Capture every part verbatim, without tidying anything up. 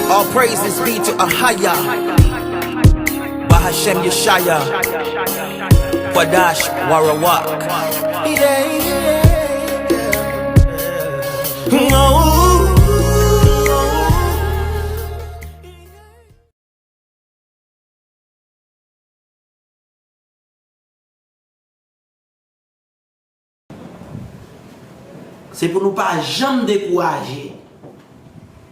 All praises be to Ahaya, Bahashem Yeshaya, Kwadash Warawak. Yeah, yeah, yeah. Oh. Se pou nou pa janm dekouraje.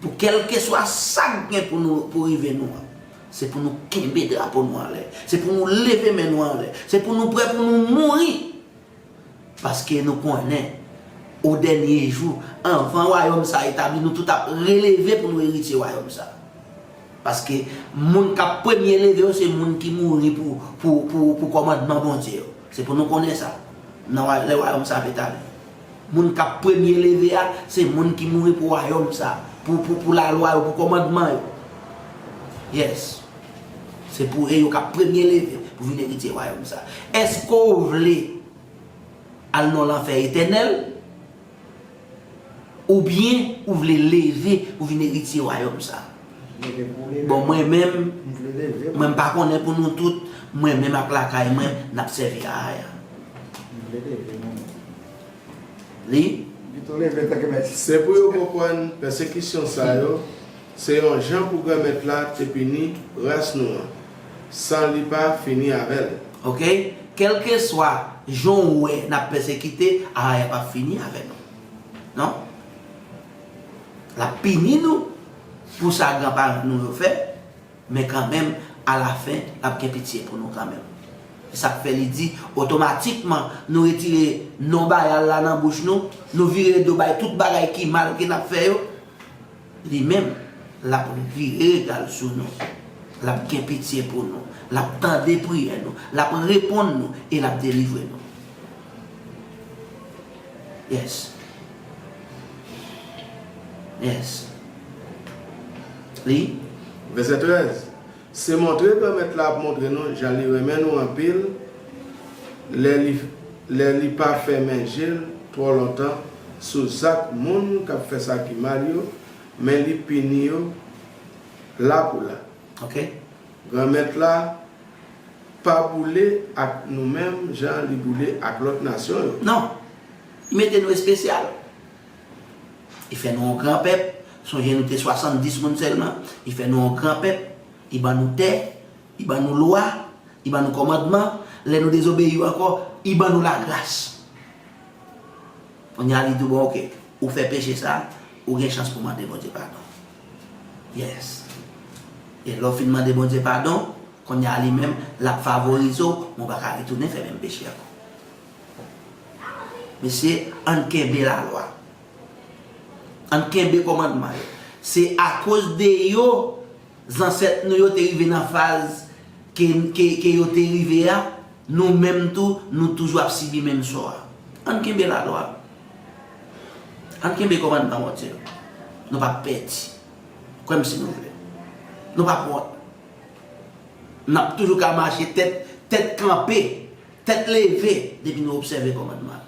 Pou kèlkeswa sa k gen pou nou, pou rive nou an. Se pou nou kenbe drapo nou anlè. Se pou nou leve men nou anlè. Se pou nou prè pou nou mouri. Paske nou konnen, o dènye jou, anvan wayòm sa a etabli, nou tout ap releve pou nou eritye wayòm sa a. Paske moun k ap premye leve yo, se moun ki mouri pou, pou, pou, pou kòmandman Bondye yo. Se pou nou konnen sa. Nan wa-, lè wayòm sa a ap etabli. Moun k ap premye leve a, se moun ki mouri pou wayòm sa a, pou, pou, pou lalwa yo, pou kòmandman yo. Yes. Se pou e yo k ap premye leve pou vin eritye wayòm sa a. Èske w vle al nan lanfè etènèl? Oubyen ou vle leve pou vin eritye wayòm sa a? Bon, mwen menm, mwen m pa konnen pou nou tout, mwen menm ak lakay mwen, n ap sèvi Ahaya. Li? Se pou yo konprann pèsekisyon sa yo, se yon jan pou Granmèt la te pini ras nou an, san li pa fini avè l. Oke? Kèlkeswa jan w wè n ap pèsekite, Ahaya p ap fini avè nou. Non? L ap pini nou pou sa granparan nou yo fè, men kanmenm, alafen, l ap gen pitye pou nou kanmenm. Se sa k fè li di, otomatikman, nou retire non Bayal la nan bouch nou, nou vire do bay tout bagay ki mal ke n ap fè yo, li menm, l ap vire rega l sou nou. L ap gen pitye pou nou. L ap tande priyè nou. L ap reponn nou e l ap delivre nou. Yes. Yes. Li? Vèsè trèz. Se montre Granmèt la ap montre nou jan li renmen nou anpil, lè li, lè li pa fèmen je l twò lontan sou zak moun k ap fè sa ki mal yo, men li pini yo la pou la. Oke. Granmèt la pa boule ak nou menm jan li boule ak lòt nasyon yo. Non. Li mete nou espesyal. Li fè nou yon gran pèp. Sonje nou te swasanndis moun sèlman. Li fè nou yon gran pèp. Li ban nou tè. Li ban nou lwa. Li ban nou kòmandman. Lè nou dezobeyi ankò, li ban nou lagras. Kounye a li di w, bon, oke, ou fè peche sa, ou gen chans pou mande Bondye padon. Yes. E lè w fin mande Bondye padon, kounye a li menm, l ap favorize w, men w pa ka retounen fè menm peche ankò. Mesye, ann kenbe lalwa. Ann kenbe kòmandman yo. Se akoz de yo, zansèt nou yo te rive nan faz ke, ke, ke yo te rive a, nou menm tou, nou toujou ap sibi menm sò a. Ann kenbe lalwa. Ann kenbe kòmandman Bondye yo. Nou p ap pèdi. Kwè m si nou vle. Nou p ap wont. N ap toujou ka mache tèt, tèt kanpe, tèt leve, depi nou obsève kòmandman.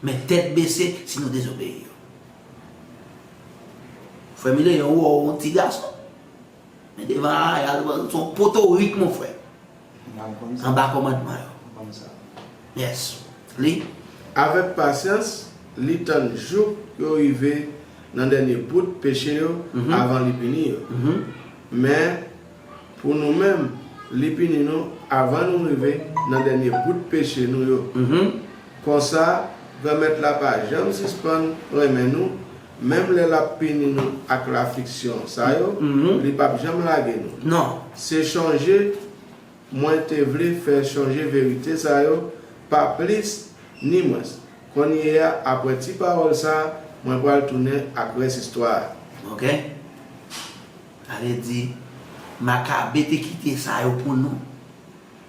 Men tèt bese si nou dezobeyi yo. Frè Milen, yon wè w yon ti gason. Men devan a, y a, se yon potorik, mon frè. Anba kòmandman yo. Yes. Li. Avèk pasyans, li tann jouk yo rive nan dènye bout peche yo, mhm, avan li pini yo. Mhm. Men, pou nou menm, li pini nou avan nou rive nan dènye bout peche nou yo. Mhm. Konsa, Granmèt la pa janm sispann renmen nou, menm lè l ap pini nou ak lafliksyon sa yo, mhm, li p ap janm lage nou. Non. Se chonje mwen te vle fè chonje verite sa yo, pa plis ni mwens. Kounye a, apre ti pawòl sa a, mwen pral tounen ak rès istwa a. Oke. Sa vle di, Makabe te kite sa yo pou nou.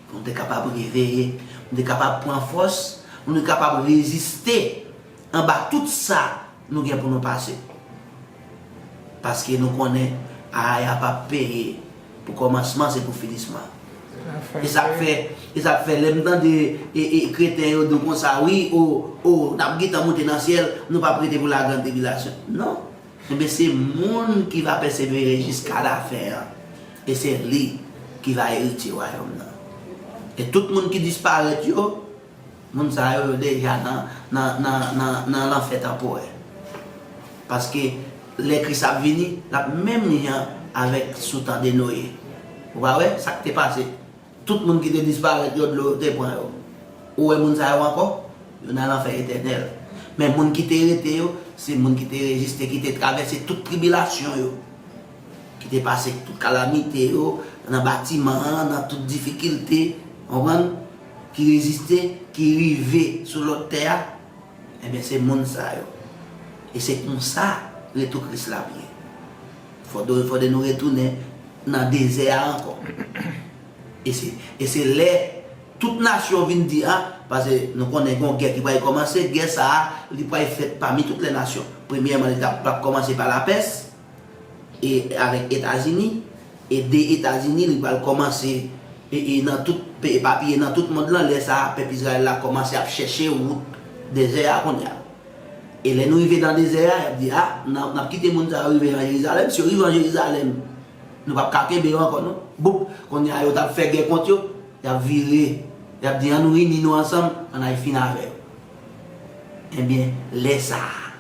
Pou nou te kapab reveye, pou nou te kapab pran fòs, pou nou te kapab reziste anba tout sa nou gen pou nou pase. Paske nou konnen, Ahaya p ap peye pou kòmansman, se pou finisman. E sa k fè, e sa k fè lè m tande, e, e, kreten yo di w konsa, wi, o, o, n ap gentan monte nan syèl, nou p ap rete pou la grande tribulation. Non. Ebyen, se moun ki va pèsevere jiska lafen an, e se li ki va eritye wayòm nan. E tout moun ki disparèt yo, moun sa yo, yo deja nan, nan, nan, nan, nan lanfè tanporè. Paske lè Kris ap vini, l ap menm jan avèk sou tan de Noye. Ou pa wè sa k te pase? Tout moun ki te disparèt yo, dlo te pran yo. Ou wè moun sa yo ankò? Yo nan lanfè etènèl. Men moun ki te rete yo, se moun ki te reziste, ki te travèse tout tribilasyon yo, ki te pase tout kalamite yo, nan batiman an, nan tout difikilte, konprann? Ki reziste, ki rive sou lòt tè a, ebyen, se moun sa yo. E se konsa retou Kris la ap ye. Fòde, fòde nou retounen nan dezè a ankò. E se, e se lè tout nasyon vin di, a, paske nou konnen gen yon gè ki pral kòmanse, gè sa a, li pral fèt pami tout lè nasyon. Premyèman, li t ap, ap kòmanse pa lapès, e avèk Etazini, e de Etazini, li pral kòmanse, e, e nan tout, pe- epapiye nan tout mond lan, lè sa a, pèp Izrayèl la kòmanse ap chèche wout dezè a kounye a. E lè nou rive nan dezè a, y ap di, a, n ap, n ap kite moun sa yo rive an Jerizalèm, si yo rive an Jerizalèm, nou p ap ka kenbe yo ankò, non. Boup, kounye a, yo t ap fè gè kont yo, y ap vire, y ap di, an nou ini nou ansanm, ann al fin avè yo. Ebyen, lè sa a,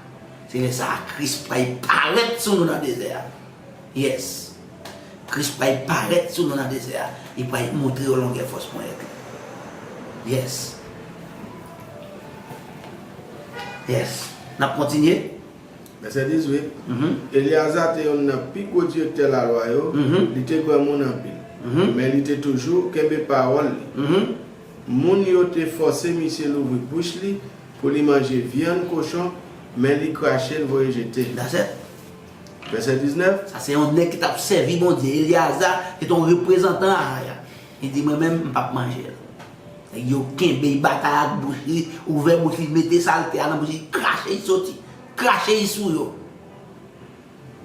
se lè sa a Kris pral parèt sou nou nan dezè a. Yes. Kris pral parèt sou nou nan dezè a. Li pral montre yo longè fòs ponyèt li. Yes. Yes. N ap kontinye? Vèsè dizuit. Mhm. Elyaza te yonn nan pi gwo direktè lalwa yo, mhm, li te granmoun anpil. Mhm. Men li te toujou kenbe pawòl li. Mhm. Moun yo te fòse misye louvri bouch li pou li manje vyann kochon, men li krache l voye jete. That's it. Vèsè diznèf. Sa se yon nèg ki t ap sèvi Bondye. Elyaza se te yon reprezantan Ahaya. Li di, mwen menm, m p ap manje l. Nèg yo kenbe, li batay ak bouch li, ouvè bouch li, mete salte a nan bouch li, krache li soti. Krache li sou yo.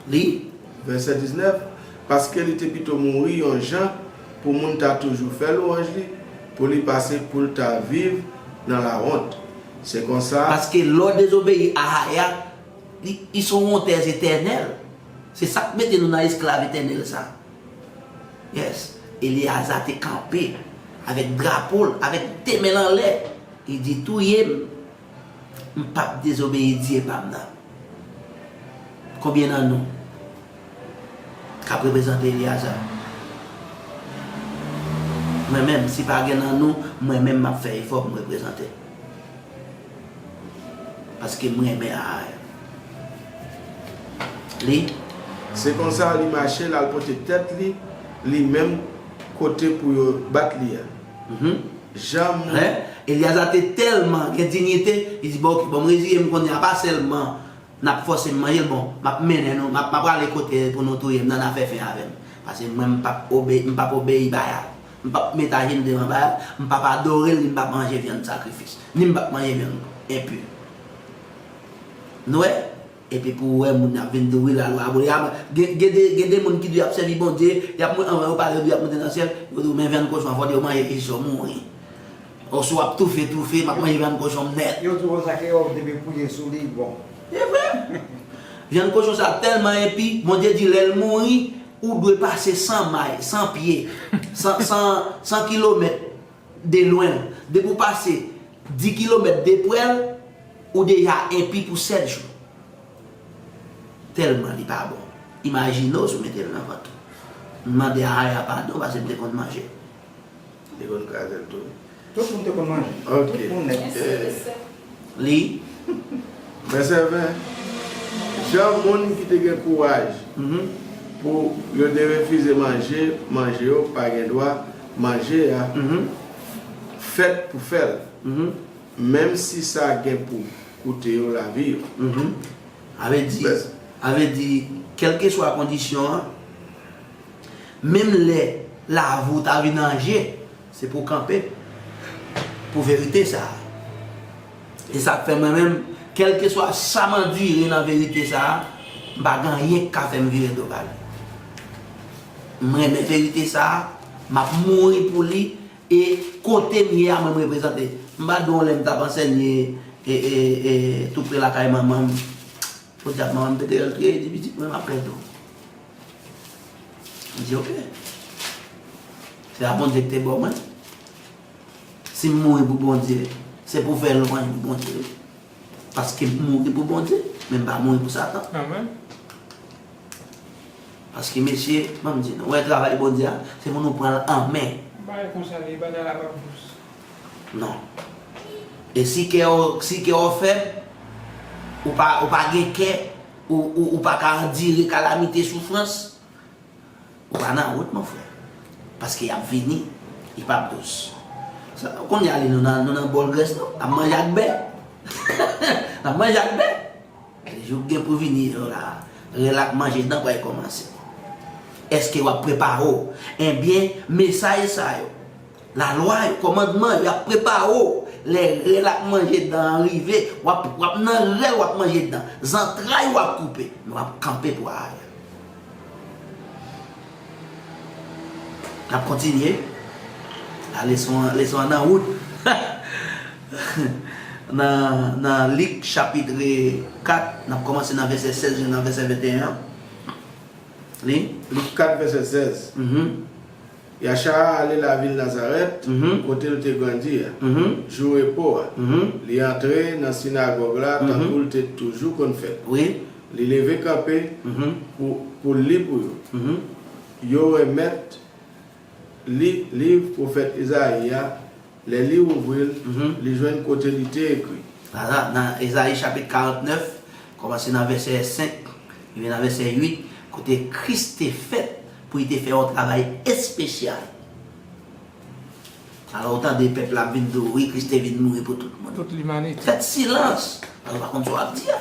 Li. Vèsè diznèf, paske li te pito mouri yon jan pou moun ta toujou fè lwanj li, pou li pase pou l ta viv nan lawont. Se konsa. Paske lè w dezobeyi Ahaya, li, li se yon wontèz etènèl. Se sa k mete nou nan esklav etènèl sa. Yes. Eleyaza te kanpe avèk drapo l, avèk de men l anlè. Li di, touye m. M p ap dezobeyi Dye pa m nan. Konbyen nan nou k ap reprezante Eleyaza? Mwen menm, si pa gen nan nou, mwen menm m ap fè efò pou m reprezante. Paske m renmen Ahaya. Li. Se konsa, li mache, l al pote tèt li, li menm kote pou yo bat li a. Mhm. Jan moun. Hein? Elyaza te tèlman gen diyite, li di, bon, ok, bon, m reziye m kounye a, pa sèlman n ap fòse m manje l, bon, m ap mennen nou, m ap, m ap prale kote pou nou touye m nan, n a fè fen avè m. Paske mwen, m p ap obe-, m p ap obeyi Bayal. M p ap met ajenou devan Bayal, m p ap adore l, ni m p ap manje vyann sakrifis, ni m p ap manje vyann enpi. Nou wè? Epi pou w wè moun ap vin di w, wi, lalwa aboli. A, gen, gen de, gen de moun ki di y ap sèvi Bondye, y ap mou-, anvan yo pale, yo di y ap monte nan syèl, yo di w, men vyann kochon an, fò yo manje jis yo mouri. Oswa w ap toufe, toufe, m ap manje vyann kochon m nèt. Yo di w konsa ke yo depi kouye sou li, bon. Se vre. Vyann kochon sa tèlman enpi, Bondye di lè l mouri, ou dwe pase san may, san pye, san, san, san kilomèt de lwen l. Depi w pase dis kilomèt de prè l, ou deja enpi pou sèt jou. Tèlman li pa bon. Imajine w si w mete l nan vant ou. M mande Ahaya padon paske m te konn manje. Li konn kraze l tou. Tout moun te konn manje. Ok. Tout moun nèt. Eh, li. Vèsè ven. Jan moun ki te gen kouraj, mhm, pou yo te refize manje, manje yo pa gen dwa manje a, mhm, fèt pou fè l. Mhm. Menm si sa gen pou koute yo lavi yo. Mhm. A vle di, a vle di, kèlkeswa kondisyon an, menm lè lavi w ta vin an je, se pou w kanpe pou verite sa a. E sa k fè mwen menm, kèlkeswa sa m andire nan verite sa a, m pa gen anyen k ka fè m vire do ba li. M renmen verite sa a, m ap mouri pou li, e kote m ye a, mwen m reprezante. M pa di w lè m t ap ansèye, e, e, e, tou pre lakay manman m. Podyab, manman m pete rèl kriye, li di, "Pitit mwen, m ap pèdi w." M di, "Oke. Se pa Bondye ki te ba w mwen. Si m mouri pou Bondye, se pou fè lwanj pou Bondye, wi. Paske m mouri pou Bondye, men m pa mouri pou Satan." Amèn. Paske, mesye, ban m di nou, wè travay Bondye a, se pou nou pran l an men. Bagay konsa, li pa nan lapap dous. Non. E si kè w, si kè w fèb, ou pa, ou pa gen kè, ou, ou, ou pa ka andire kalamite, soufrans, ou pa nan wout, mon frè. Paske y ap vini, li p ap dous. Sa, kounye a, li, nou nan, nou nan bòl grès, non? N ap manje ak bè. N ap manje ak bè. Jou k gen pou vini yo la, rèl ak manje dan pral kòmanse. Èske w ap prepare w? Ebyen, mesaj sa yo, lalwa yo, kòmandman yo, y ap prepare w. Lè rèl ak manje dan an rive, w ap, w ap nan rèl, w ap manje dan. Zantray w ap koupe, men w ap kanpe pou Aaron. N ap kontinye. La leson an, leson an nan wout. Nan, nan Lik chapit kat, n ap kòmanse nan vèsè sèz jis nan vèsè venteyen an. Li? Lik kat, vèsè sèz. Mhm. Yacha ale lavil Nazarèt, Mhm. kote l te grandi a, Mhm. jou repo a. Mhm. Li antre nan sinagòg la Mhm. tankou l te toujou konn fè l. Wi. Li leve kanpe Mhm. pou, pou l li pou yo. Mhm. Yo remèt li liv pwofèt Izayi a. Lè li ouvri l, Mhm. li jwenn kote li te ekri. Sa, nan Ezayi chapit karantnèf, kòmanse nan vèsè senk, rive nan vèsè uit, kote Kris te fèt pou li te fè yon travay espesyal. Alò, ou tande pèp la ap vin di w, "Wi, Kris te vin mouri pou tout moun." Tout limanite. Fèt silans, paske yo pa konn sa w ap di a.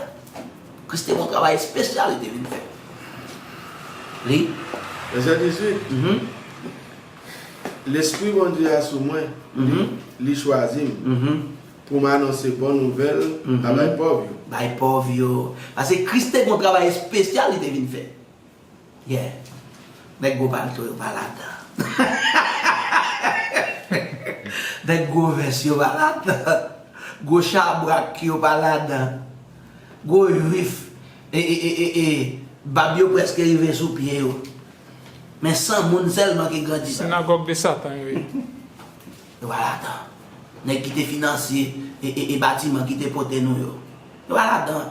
Kris te gen yon travay espesyal li te vin fè. Li? Vèsè dizuit. Mhm. Lespri Bondye a sou mwen, li, Mhm. li chwazi m Mhm. pou m anonse bon nouvèl Mhm. a bay pòv yo. Bay pòv yo. Paske Kris te gen yon travay espesyal li te vin fè. Yeah. Nèg gwo palto yo pa ladan. Nèg gwo vès yo pa ladan. Gwo chabrak yo pa ladan. Gwo jwif, e, e, e, e, e, bab yo prèske rive sou pye yo. Men san moun sèlman ki grandi sa. Sinagòg de Satan yo ye. Yo pa ladan. Nèg ki te finanse e, e, e batiman ki te pote nou yo. Yo pa ladan.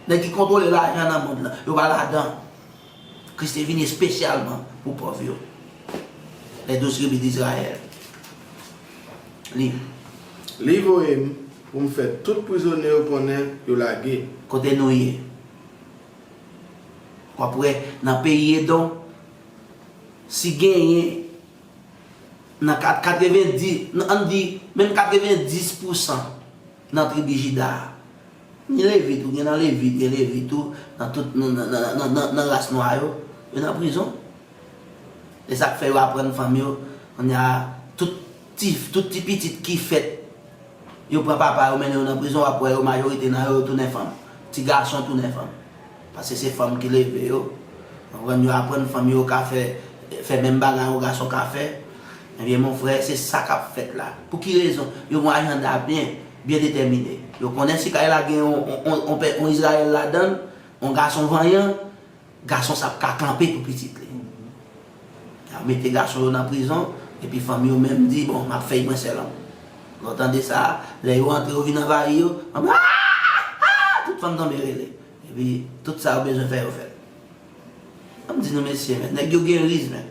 Nèg ki kontwole lajan nan mond lan. Yo pa ladan. Kris te vini espesyalman pou pòv yo. Les douze tribus d'Israël. Li. Li voye m pou m fè tout prizonye yo konnen yo lage. Kote nou ye? W ap wè nan peyi Edòm, si genyen nan kat-, katrevendis, nan, ann di, menm katrevendis pousan nan tribi Jida a, ni Levi tou, gen nan Levi, gen Levi tou, nan tout, nan, nan ras nwa yo, yo nan prizon. E sa k fè yo aprann fanm yo, kounye a, tout ti, tout ti pitit ki fèt, yo pran papa yo, mennen yo nan prizon, w ap wè yo, majorite nan yo, yo tounen fanm. Ti gason tounen fanm. Paske se fanm ki leve yo. Konprann? Yo aprann fanm yo ka fè, fè menm bagay yon gason ka fè. Ebyen, mon frè, se sa k ap fèt la. Pou ki rezon? Yo gen yon ajanda byen, byen detèmine. Yo konnen si kay la gen yon, yon, yon, yon pè, yon Izrayèl ladan l, yon gason vanyan, gason sa ap ka kanpe pou pitit li. Y ap mete gason yo nan prizon, epi fanm yo menm di, "Bon, m ap fèy mwen sèlman." Lè w tande sa, lè yo antre, yo vin anvayi yo, fanm yo, "Ah! Ah!" Tout fanm tonbe rele. Epi, tout sa yo bezwen fè, yo fè l. An m di nou, mesye, men, nèg yo gen riz, men.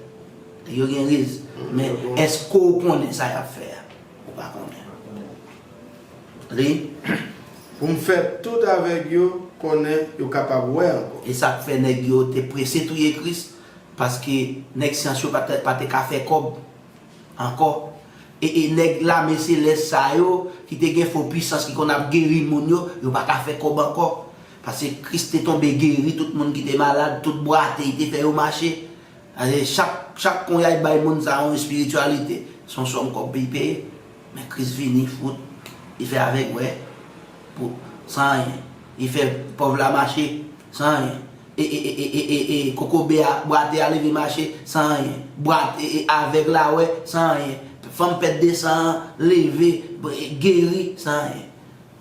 Nèg yo gen riz. Men, èske w konnen sa y ap fè a? Ou pa konnen. Li? Pou m fè tout avèg yo konnen yo kapab wè ankò. E sa k fè nèg yo te prese touye Kris, paske nèg syans yo pa te, pa te ka fè kòb ankò. E, e nèg lame selès sa yo, ki te gen fo pwisans, ki konn ap geri moun yo, yo pa ka fè kòb ankò. Paske Kris te tonbe geri tout moun ki te malad, tout bwate, li te fè yo mache. Paske chak, chak konyay bay moun sa yon espirityalite. Se yon sòm kòb pou li peye. Men Kris vini, fout, li fè avèg wè, pou, san anyen. Li fè pòv la mache, san anyen. E, e, e, e, e, e, e, kokobe a, bwate a leve mache, san anyen. Bwate, e, e, avèg la wè, san anyen. Fanm pèt de san an, leve, b-, e, geri, san anyen.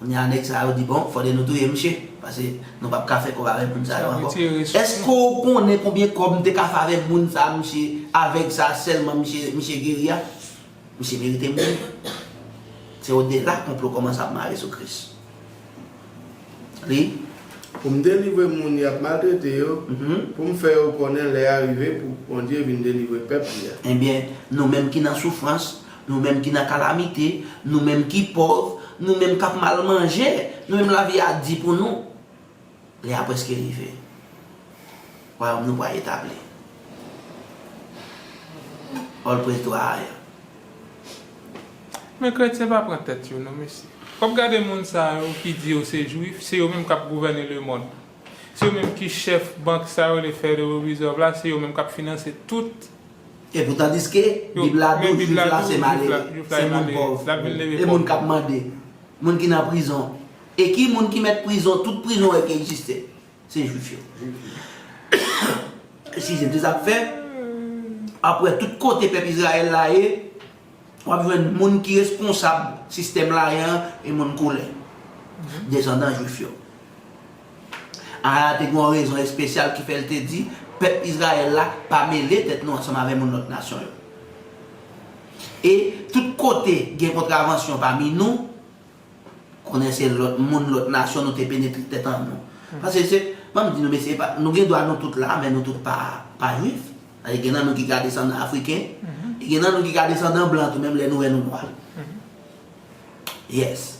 Kounye a, nèg sa yo di, "Bon, fòde nou touye misye." Paske nou p ap ka fè kòb avèk moun sa yo ankò. Èske w konnen konbyen kòb m te ka fè avèk moun sa, misye, avèk sa sèlman, misye, misye geri a? Misye merite mouri. Se odela konplo kòmanse ap mare sou Kris. Li. Pou m delivre moun y ap maltrete yo, pou m fè yo konnen lè a rive pou Bondye vin delivre pèp li a. Ebyen, nou menm ki nan soufrans, nou menm ki nan kalamite, nou menm ki pòv, nou menm k ap mal manje, nou menm lavi a di pou nou, lè a prèske rive. Wayòm nou pral etabli. All praise to Ahaya. Men kretyen pa pran tèt yo non mesye. W ap gade moun sa yo ki di yo se jwif, se yo menm k ap gouvène lemonn. Se yo menm ki chèf bank sa yo rele Federal Reserve la, se yo menm k ap finanse tout. Epoutan diske Bib la di w jwif la se malere, se moun pòv, e moun k ap mande, moun ki nan prizon. E ki moun ki mèt prizon, tout prizon wè ki egziste? Se jwif yo. Eskize m, se sa k fè, apre tout kote pèp Izrayèl la ye, w ap jwenn moun ki responsab sistèm la ye an e moun koulè, desandan jwif yo. Ahaya te gen yon rezon espesyal ki fè l te di, pèp Izrayèl la, pa mele tèt nou ansanm avèk moun lòt nasyon yo. E tout kote gen kontravansyon pami nou, konnen se lòt moun, lòt nasyon, nou te penetre tèt an nou. Paske se, ban m di nou, mesye, nou gen dwa nou tout la, men nou tout pa, pa jwif. Gen nan nou ki ka desandan afriken, e gen nan nou ki ka desandan blan tou, menm lè nou wè nou nwa. Yes.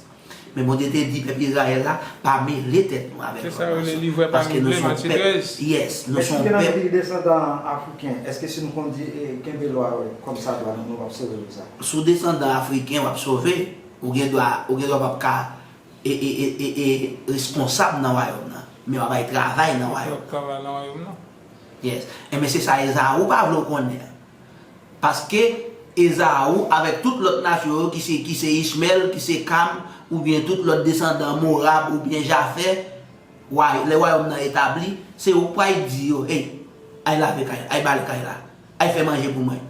Men Bondye te di pèp Izrayèl la, pa mele tèt nou avèk lòt nasyon. Paske nou se yon pèp. Yes, nou se yon pèp. Èske gen nan nou ki desandan afriken? Èske si nou konn di, kenbe lwa yo kòmsadwa, nou p ap sove pou sa? Si w desandan afriken, w ap sove. Ou gen dwa, ou gen dwa p ap ka e, e, e, e, e responsab nan wayòm nan, men w ap bay travay nan wayòm nan. W ap travay nan wayòm nan. Yes. Enben se sa Ezaou pa vle w konnen an. Paske Ezaou avèk tout lòt nasyon yo ki se, ki se Ichmèl, ki se Kam, oubyen tout lòt desandan Morab oubyen Jafè, lè wayòm nan etabli, se ou k pral di yo, ey, ay lave kay, ay bale kay la, ay fè manje pou mwen,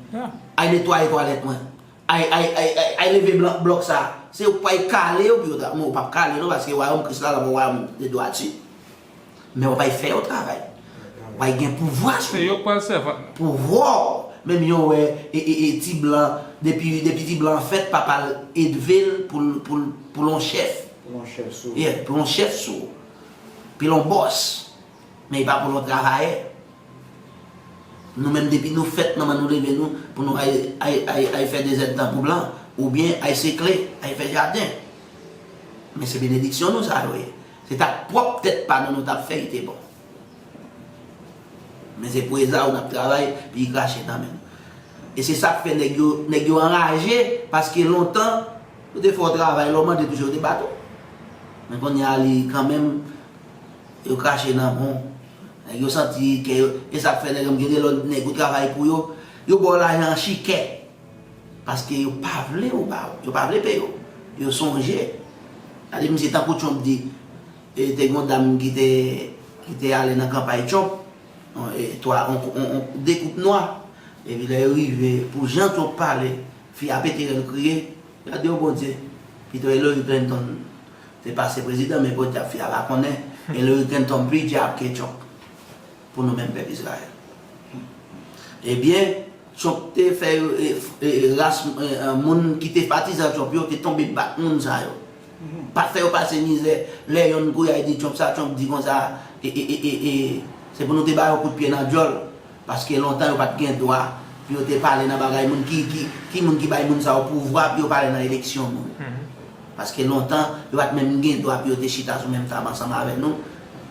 ay netwaye twalèt mwen, ay, ay, ay, ay, ay leve blòk sa. Se ou k pral kale yo pou yo travay. Men ou p ap kale non, paske wayòm Kris la, l ap yon wayòm de dwati. Men w ap fè yo travay. W ap gen pouvwa sou yo. Se yo k pral sèvant. Pouvwa w. Menm jan w wè e, e, e ti blan, depi, depi ti blan an fèt, papa l elve l pou l, pou l, pou l yon chèf. Pou l yon chèf sou ou. Yeah, pou l yon chèf sou ou. Pou l yon bòs. Men e pa pou l yon travayè. Nou menm depi nou fèt, manman nou leve nou pou nou ay, ay, ay, ay fè dezèdtan pou blan, oubyen ay sekle, ay fè jaden. Men se benediksyon nou sa yo ye. Se t ak pwòp tèt pa nou nou t ap fè, li te bon. Men se pou Ezaou n ap travay, pou li krache nan men nou. E se sa k fè nèg yo, nèg yo anraje, paske lontan, yo te fè w travay, lè w mande toujou, yo te bat ou. Men kounye a, li kanmenm, yo krache nan men w. Nèg yo santi kè yo, e sa k fè nèg yo, gen de lè nèg ou travay pou yo, yo ba w lajan an chikè. Paske yo pa vle ou ba yo, yo pa vle peye w. Yo sonje. Gade misye tankou Trump di, e, te gen yon dam ki te, ki te ale nan kanpay Trump, e, twa, on, on, on, de koup nwa. Epi lè yo rive, pou jan Trump pale, fi a pete rèl kriye. Gade yon Bondye. Pito Hillary Clinton te pase prezidan, men podyab fi a pa konnen Hillary Clinton pi dyab ke Trump. Pou nou menm pèp Izrayèl. Ebyen, Trump te fè, e, e, ras, e, e, moun ki te patizan Trump yo te tonbe bat moun sa yo. Pa t fè yo pase mizè. Lè yonn kouri al di Trump sa, Trump di konsa, e, e, e, e, e, se pou nou te ba yo kout pye nan djòl. Paske lontan yo pa t gen dwa pou yo te pale nan bagay moun ki, ki, ki moun ki bay moun sa yo pouvwa pou yo pale nan eleksyon moun. Paske lontan, yo pa t menm gen dwa pou yo te chita sou menm tab ansanm avè nou.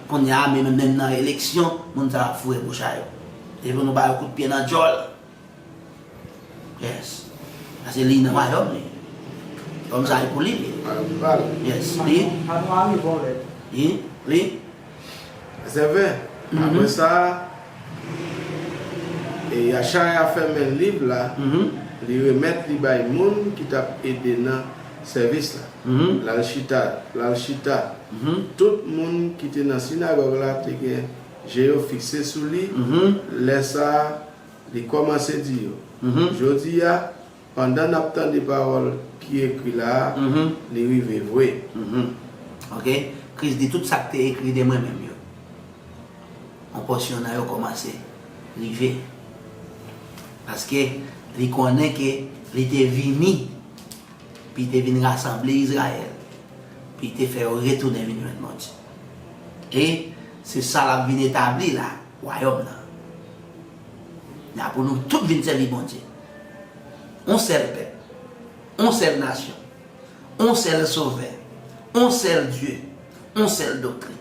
Kounye a, menm, menm nan eleksyon, moun sa yo ap foure bouch a yo. E pou nou ba yo kout pye nan djòl. Yes. Paske li nan wayòm li. Wayòm sa e pou li li. Wayòm pa l. Yes. Li. An nou arive yon lè. Li. Li. Sèvè, apre sa, e Yachaya fèmen liv la, li remèt li bay moun ki t ap ede nan sèvis la. L al chita, l al chita. Tout moun ki te nan sinagòg la te gen je yo fikse sou li. Lè sa a, li kòmanse di yo, jodi a, pandan n ap tande pawòl ki ekri la a, li rive vre. Oke. Kris di tout sa k te ekri de mwen menm yo. Yon pòsyon nan yo kòmanse rive. Paske li konnen ke li te vini, pi te vin rasanble Izrayèl, pi te fè yo retounen vin jwenn Bondye. E se sa l ap vin etabli la, wayòm nan. La pou nou tout vin sèvi Bondye. Yon sèl pèp, yon sèl nasyon, yon sèl Sovè, yon sèl Dye, yon sèl doktrin,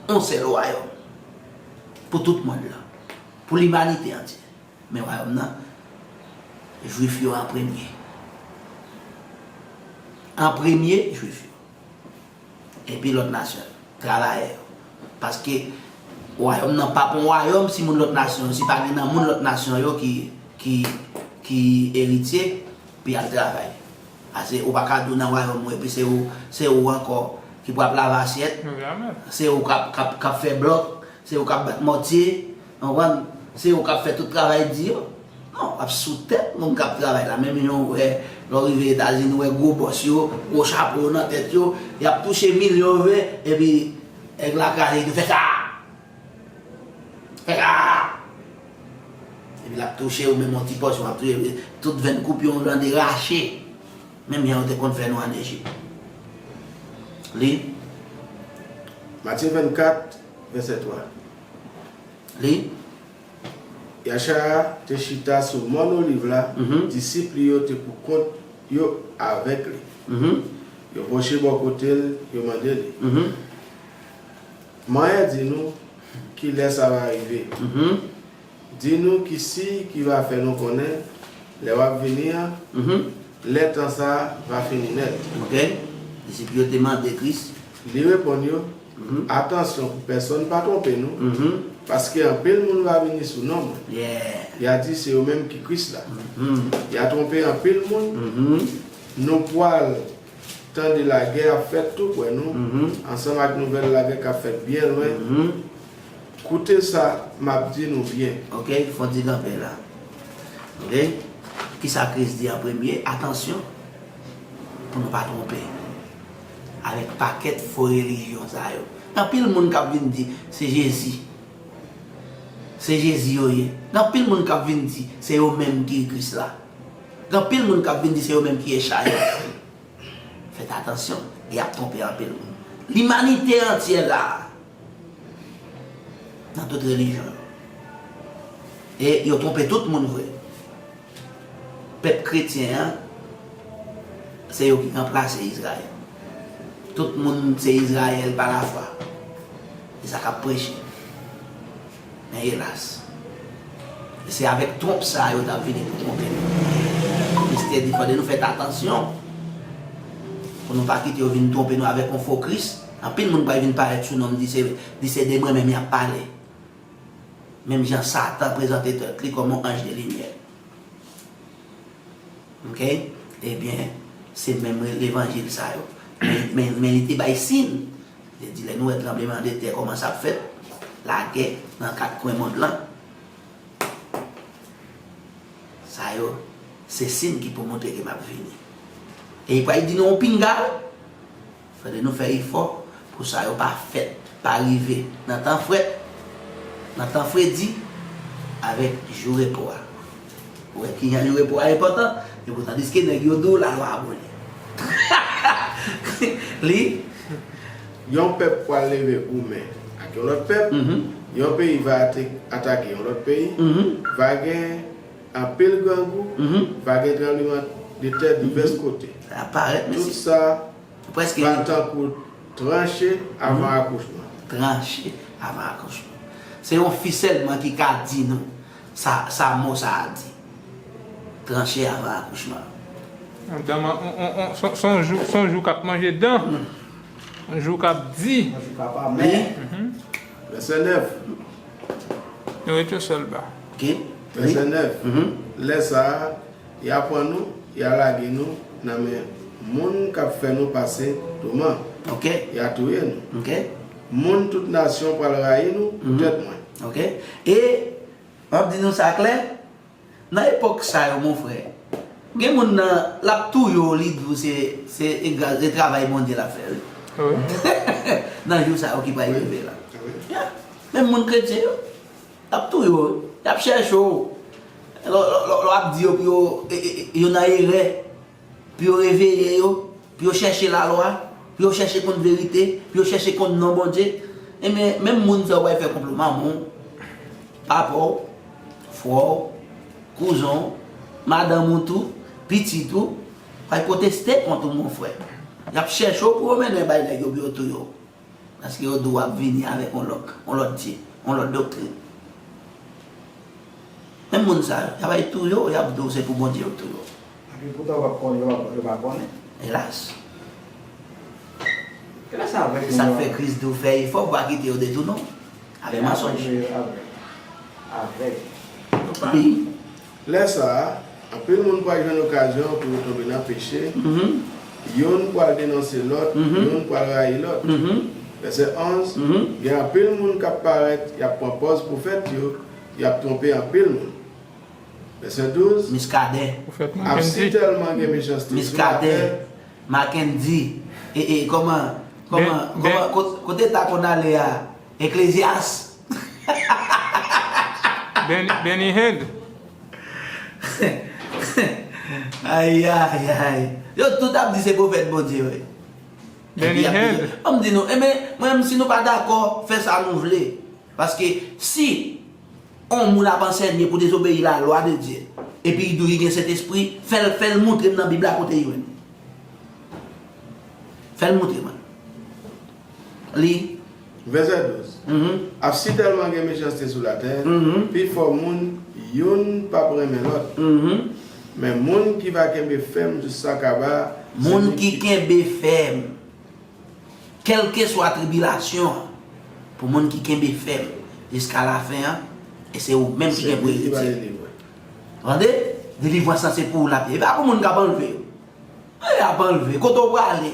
yon sèl wayòm. Pou tout mond lan, pou limanite antye. Men wayòm nan, Jwif yo an premye. An premye, Jwif yo. Epi lòt nasyon, travayè yo. Paske wayòm nan p ap yon wayòm si moun lòt nasyon yo, si pa gen nan moun lòt nasyon yo ki, ki, ki eritye, pou y al travay. Paske ou pa ka di w nan wayòm ou, epi se ou, se ou ankò ki pou ap lave asyèt, se ou k ap, k ap, k ap fè blòk, se ou k ap bat mòtye, w konprann? Se ou k ap fè tout travay di yo. Non, w ap sou tèt moun k ap travay la. Menm jan w wè, lè w rive Etazini, w wè gwo bòs yo, gwo chapo yo nan tèt yo, y ap touche milyon vre, epi nèg la kraze, li fè sa! Fè sa! Epi l ap touche ou, menm yon ti pòsyon, w ap touche, tout venn koup yo, yon jan de rache. Menm jan yo te konn fè nou ann Ejip. Li. Matye vennkat, vèsè twa. Li. Yachaya te chita sou mòn Oliv la, disip li yo te pou kont yo avèk li. Yo pwoche bò kote l, yo mande li, Manyè di nou kilè sa va rive. Di nou ki siy ki va fè nou konnen lè w ap vini an, lè tan sa a va fini nèt. Ok. Disip yo te mande Kris. Li reponn yo, Atansyon pou pèsonn pa twonpe nou, paske anpil moun va vini sou non mwen. Y a di se yo menm ki Kris la. Y a twonpe anpil moun. Nou pwal tande lagè ap fèt tou prè nou, ansanm ak nouvèl lagè k ap fèt byen lwen. Koute sa m ap di nou byen. Ok, fò n di kanpe la. Ok? Kisa Kris di an premye? Atansyon pou nou pa twonpe avèk pakèt fo relijyon sa yo. Gen anpil moun k ap vin di se Jezi. Se Jezi yo ye. Gen anpil moun k ap vin di se yo menm ki Kris la. Gen anpil moun k ap vin di se yo menm ki Echaya. Fèt atansyon, y ap twonpe anpil moun. Limanite antyè la, nan tout relijyon yo. E yo twonpe tout moun vre. Pèp kretyen an, se yo ki ranplase Izrayèl. Tout moun se Izrayèl pa lafwa. E sa k ap preche. Men elas, e se avèk twonp sa a yo t ap vini pou twonpe nou. Kris te di, fòde nou fè atansyon pou nou pa kite yo vin twonpe nou avèk yon fo Kris. Anpil moun pral vin parèt sou non m, di se, di se de mwen menm y ap pale. Menm jan Satan prezante tèt li kòm yon anj de limyè. Ok? Ebyen, se menm levanjil sa yo. Men, men, men li te bay siy. Li te di, lè nou wè tranblemanntè kòmanse ap fèt, lagè nan kat kwen mond lan, sa yo, se siy ki pou montre ke m ap vini. E li pral di nou yon pinga, wi. Fòde nou fè efò pou sa yo pa fèt, pa rive nan tan frèt, nan tan fredi, avèk jou repo a. Ou wè kijan jou repo a enpòtan? Epoutan, diske nèg yo di w lalwa aboli. Li. Yon pèp pral leve goumen ak yon lòt pèp, yon peyi va ate-, atake yon lòt peyi, va gen anpil grangou, va gen tranbleman de tè divès kote. Sa parèt, mesye. Tout sa Prèske va tankou tranche avan akouchman. Tranche avan akouchman. Se yon fi sèlman ki ka di nou sa, sa mo sa a di. Tranche avan akouchman. On dan, on, on, on, son, son jou, son jou k ap manje dan. On jou k ap di. Yon jou k ap amè. Vèsè nèf. Nou rete sèl ba. Ok. Vèsè nèf. Lè sa a, y a pran nou, y a lage nou nan men moun k ap fè nou pase touman. Ok. Y a touye nou. Ok. Moun tout nasyon pral rayi nou poutèt mwen. Ok. E, m ap di nou sa klè, nan epòk sa yo, mon frè, gen moun nan, l ap touye w, li di w se, se, e gra-, e travay Bondye l ap fè, wi. Nan jou sa yo ki pral rive la. Yeah. Menm moun kretyen yo, y ap touye w, y ap chèche w. Lè w ap di yo pou yo, e, e, e, yo nan erè, pou yo reveye yo, pou yo chèche lalwa, pou yo chèche konn verite, pou yo chèche konn non Bondye. Ebyen, menm moun sa yo pral fè konplo, manman w, papa w, frè w, kouzen w, madanm ou tou, pitit ou, pral pwoteste kont ou, mon frè. Y ap chèche w pou yo mennen bay nèg yo pou yo touye w. Paske yo di w ap vini avèk yon lòt, yon lòt dye, yon lòt doktrin. Menm moun sa yo, y ap al touye w, y ap di w se pou Bondye yo touye w. Epi poutan w p ap konnen, yo pa, yo pa konnen. Elas. Elas avèg. Se sa k fè Kris di w fè efò pou pa kite yo detounen w avèk mansonj. Avèg. Avèg. Wi. Lè sa a, anpil moun pral jwenn okazyon pou yo tonbe nan peche, youn pral denonse lòt, youn pral rayi lòt. Vèsè onz, gen anpil moun k ap parèt, y ap pran pòz pwofèt yo, y ap twonpe anpil moun. Vèsè douz, Miskaden. Ap si tèlman gen mechanste sou latè. Miskaden, Mackendy, e, e, kòman, kòman, kòman, kot-, kote ta konn ale a? Eklezyas. Benny, Benny Hinn. Ay, ay, ay. Yo tout ap di se pwofèt Bondye yo ye. Epi y ap di, an m di nou, enben, mwen menm, si nou pa dakò, fè sa nou vle. Paske si yon moun ap ansèye pou dezobeyi lalwa de Dye, epi li di w li gen Sentespri, fè l, fè l montre m nan Bib la kote l jwenn. Fè l montre mwen. Li. Vèsè douz. Ap si tèlman gen mechanste sou latè, pifò moun, youn p ap renmen lòt. Men moun ki va kenbe fèm jiskakaba, se moun ki kenbe fèm. Kèlkeswa tribilasyon an, pou moun ki kenbe fèm jiska lafen an, e se ou menm ki gen pou eritye. Tande? Delivrans lan se pou ou l ap ye. E pa pou moun k ap anlve yo. E ap anlve. Kote w prale?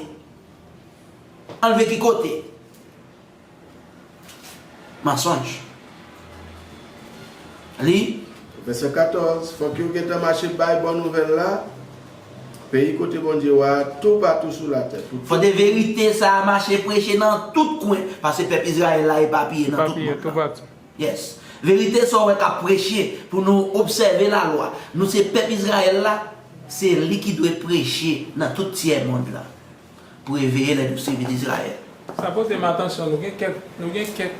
Anlve ki kote? Mansonj. Li. Vèsè katòz, fòk yo gentan mache bay bon nouvèl la, peyi kote Bondye w a, toupatou sou latè. Pou fòk de verite sa a mache preche nan tout kwen, paske pèp Izrayèl la epapiye nan tout mond lan. Yes. Verite sa w wè k ap preche pou nou obsève lalwa. Nou se pèp Izrayèl la, se li ki dwe preche nan tout tyè mond lan. Pou reveye les douze tribus d'Israël. Sa pote m atansyon, nou gen kèk, nou gen kèk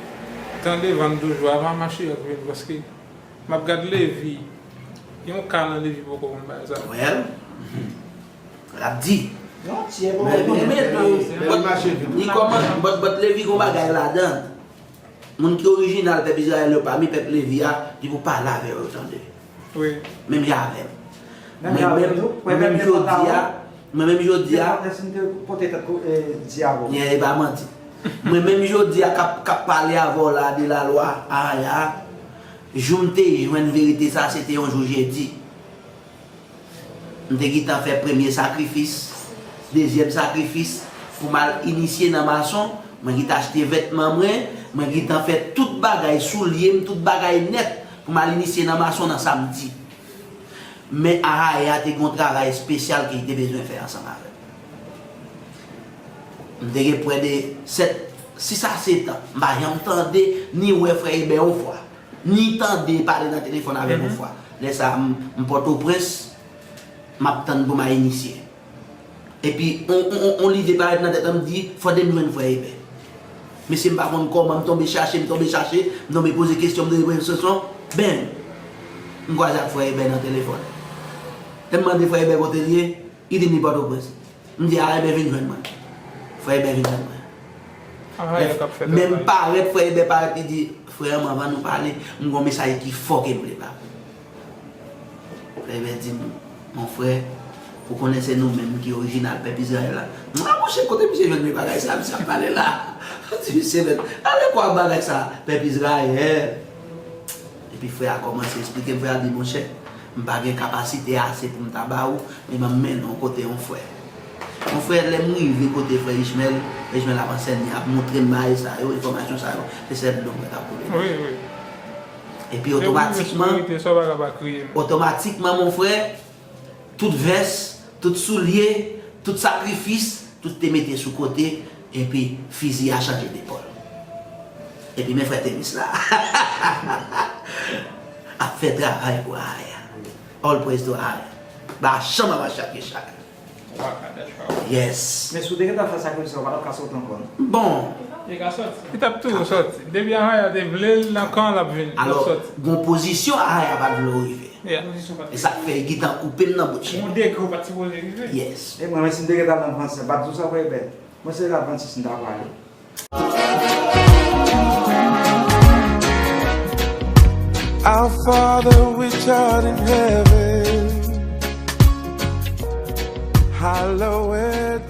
tan devan n toujou avan Machiyach vini, paske m ap gad Levi, gen yon ka nan Levi poko konn bagay sa. Well, l ap di. Men, men, men, but, li kòman, but, but Levi gon bagay ladan. Moun ki orijinal pèp Izrayèl yo pami pèp Levi a, li pou pale avè yo, tande. Wi. Menm jan avè m. Mwen menm jodi a, mwen menm jodi a, yeah, e pa manti. Mwen menm jodi a k ap, k ap pale avè w la de lalwa Aya a, jou m te jwenn verite sa, se te yon jou jedi. M te gentan fè premye sakrifis, dezyèm sakrifis, pou m al inisye nan mason. Mwen gentan achte vètman mwen, mwen gentan fè tout bagay, soulye m, tout bagay nèt, pou m al inisye nan mason nan samdi. Men Ahaya te gen yon travay espesyal ke li te bezwen fè ansanm avè m. M te gen prè de sèt, sis a sèt an, m pa janm tande ni wè frè Ebè yon fwa. Ni tande pale nan telefòn avè m yon fwa. Lè sa a, m, m Pòtoprens, m ap tann pou m al inisye. Epi, on, on, on, on lide parèt nan tèt mwen, m di, fò de m jwenn frè Ebè. Mesye, m pa konn kòman, m tonbe chache, m tonbe chache, m tonbe poze kesyon, m tonbe poze kesyon, bèm! M kwaze ak frè Ebè nan telefòn. Lè m mande frè Ebè kote l ye, li di m li Pòtoprens. M di, a, enben vin jwenn mwen. Frè Ebè vin jwenn mwen. Lè m parèt, frè Ebè parèt, li di, frè, anvan nou pale, m gen yon mesaj ki fò ke m vle ba ou. Frè Ebè di m, mon frè, ou konnen se nou menm ki orijinal pèp Izrayèl la. M di, a, monchè, kote misye jwenn vye bagay sa, misye ap pale la? M di, misye menm, ale kwa bagay sa, pèp Izrayèl. Epi frè a kòmanse esplike m, frè a di, monchè, m pa gen kapasite ase pou m ta ba ou, men m ap mennen w kote yon frè. Yon frè, lè m rive kote frè Ishmèl, frè Ishmèl ap ansèye, ap montre m bagay sa yo, enfòmasyon sa yo, se sèl dlo mwen k ap koule. Wi, wi. Epi otomatikman, otomatikman, mon frè, tout vès, tout soulye, tout sakrifis, tout te mete sou kote, Epi fizi a chanje depòl. Epi men frè Temis la ap fè travay pou Aya. All praise to Aya. Ba chanm ava chak e chak. Yes. Men si w te gentan fè sakrifis la, w pa t ap ka sot ankò non. Bon. Li ka soti. Li t ap toujou soti. Depi Aya te vle l nan kan l ap vin, l ap soti. Alò, gon pozisyon Aya pa t vle w rive. Yeah. E sa k fè li gentan koupe l nan bout chen. Gon degre w pa t sipoze rive. Yes. E mwen menm si m te gentan al nan Frans, m pa t di w sa frè Ebè. Mwen se Adventist m ta prale. Our Father which art in heaven, hallowed